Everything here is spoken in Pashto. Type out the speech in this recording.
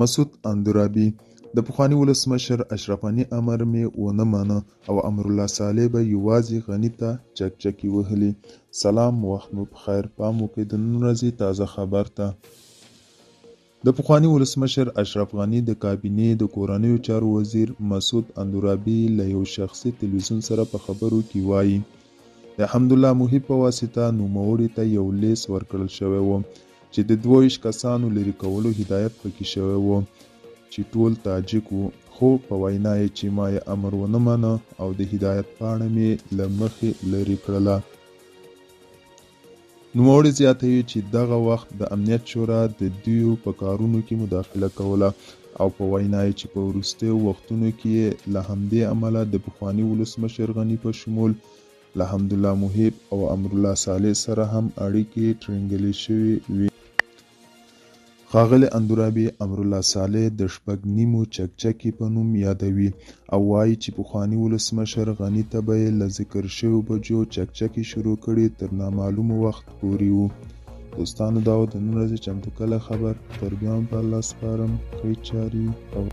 مسعود اندرابي: د پخواني ولسمشر اشرف غني امر مې ونه مانه او امرالله صالح به یوازې غني ته چکچکې وهلې. سلام وخت مو پخیر، پام وکړئ د نن ورځې تازه خبر ته. د پخواني ولسمشر اشرف غني د کابینې د کورنیو چارو وزیر مسعود اندرابي له یو شخصي تلویزیون سره په خبرو کې وايي، د حمدالله محب په واسطه نوموړي ته یو لیست ورکړل شوی و چې د 22 کسانو لرې کولو هدایت پکې شوی و چې ټول تاجک وو، خو په وینا یې چې ما یې امر ونه مانه او د هدایت پاڼه مې له مخې لرې کړله. نوموړی زیاتوي چې دغه وخت د امنیت شورا د دوی په کارونو کې مداخله کوله او په وینا یې چې په وروستیو وختونو کې یې له همدې امله د پخواني ولسمشر غني په شمول له حمدالله محب او امرالله صالح سره هم اړیکې ترینګلې شوې وې. ښاغلی اندرابي امرالله صالح د 6.5 چکچکې په نوم یادوي او وايي چې پخواني ولسمشر غني ته به یې له ذکر شویو بجو چکچکې شروع کړې تر نامعلوم وخت پورې وو. دوستانو دا و د نن ورځې چمتو کړی خبر. تر بیا مو په الله سپارم. ښې چارې او